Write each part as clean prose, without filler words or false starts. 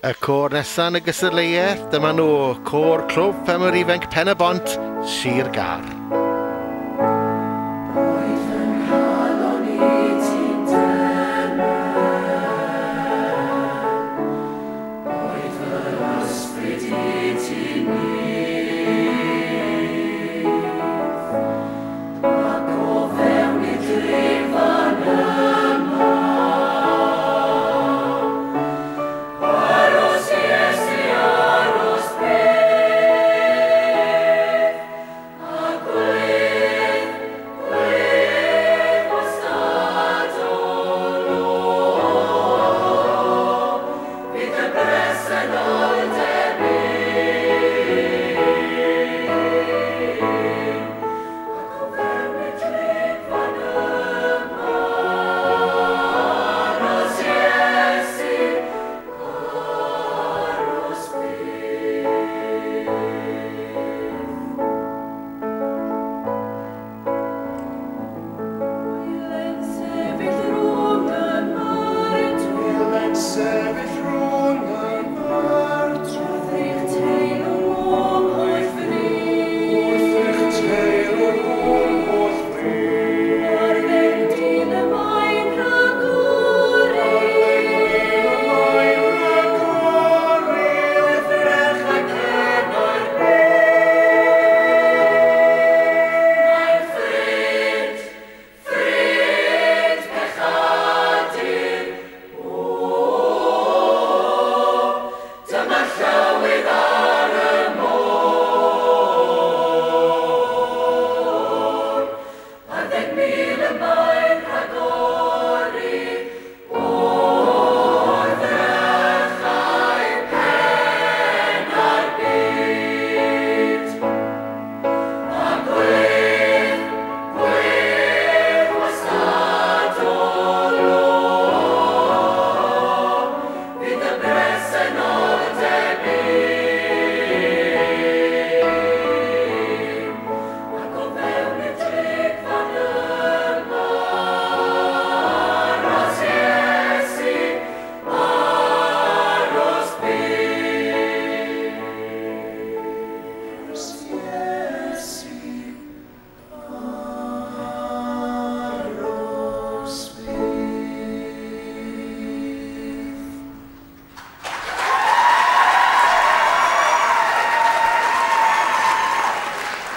Y côr nesaf yn y gystadleuaeth, dyma nhw, Côr Clwb Ffermwyr Ifanc Pen-y-bont, Sir Gâr.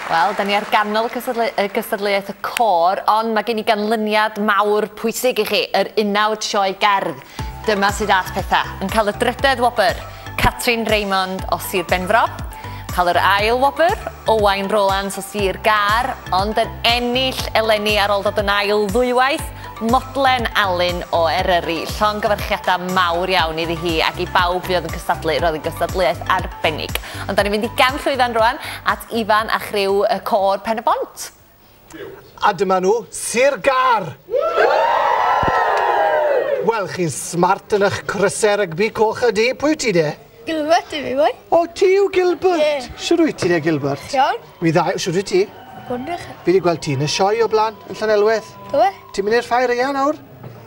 Wel, da ni ar ganol y gystadleuaeth y côr, ond mae gen i ganlyniad mawr pwysig i chi, yr unawd sioe gerdd. Dyma sydd at pethau. Yn cael y drydedd wobr, Catrin Raymond o Sir Benfro. Cael yr ail wobr, Owain Rowlands o Sir Gâr, ond yn ennill eleni ar ôl dod yn ail ddwywaith, Modlen Alun o Eryri. Llongyfarchiadau mawr iawn iddi hi ac i bawb fuodd yn cystadlu, roedd yn gystadleuaeth arbennig. Ond da ni'n mynd i gam llwyfan rwan at Ifan a chriw y côr Pen-y-bont. A dyma nhw, Sir Gâr! Wel, chi'n smart yn eich crysau rygbi coch a du. Pwy wyt ti de? Gilbert i fi, boi. O, ti yw Gilbert? Ie. Shwd wyt ti de, Gilbert? Iawn. Wi dda, shwd wyt ti? Gwrdych. Fi wedi gweld ti yn y sioe o blaen, yn Llanelwedd. Do fe? Ti'n mynd i'r ffair eia nawr?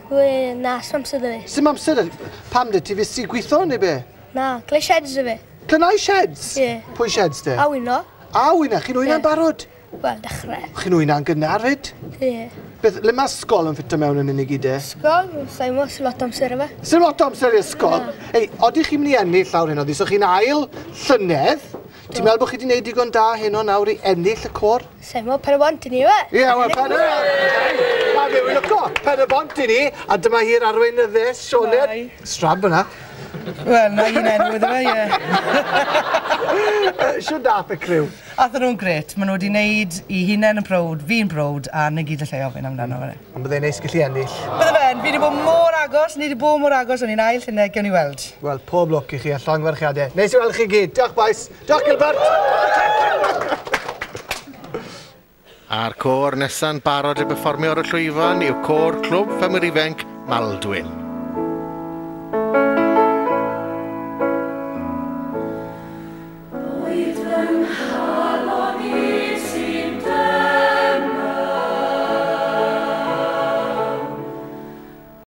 Wy, na, sim amser 'da fi. Sim amser 'da ti? Pam de, ti fisi gwitho neu be? Na, glanhau sheds 'da fi. Glanhau sheds? Ie. Pwy sheds de? A wyno. A wyna, chi'n wyna'n barod? Wel, dechrau. Chi'n wyna'n gynnar fyd? Ie. Beth, le mae ysgol yn ffito mewn yn unig i de? Ysgol, sa'n mo, sy'n lot o amser yma. Sy'n lot o amser i ysgol? Ei, odych chi'n mynd i ennill lawr heno, so chi'n ail llynedd. Ti'n meddwl bod chi wedi gwneud digon da heno nawr i ennill y côr? Sa'n mo, Pen-y-bont i ni, fe? Ie, wel, Pen-y-bont! Mae fe, wy'n lyco, Pen-y-bont i ni, a dyma hi'r arweinyddes, Sioned. Strab yna. Wel, na un enw iddo fe, ie. Shwd dath y criw? Athyn nhw'n gret. Maen nhw wedi wneud i hunain yn prowd, fi'n prowd, a na gyd allai ofyn amdano fe. Ond byddai'n neis gallu ennill. Bydde fe'n, fi wedi bod mor agos, ni wedi bod mor agos, o'n i'n ail llynedd, gewn ni weld. Wel, pob lwc i chi a llongyfarchiadau. Neis i weld chi gyd. Diolch, boys. Diolch, Gilbert. A'r côr nesa'n barod i berfformio ar y llwyfan yw Côr Clwb Ffermwyr Ifanc Maldwyn.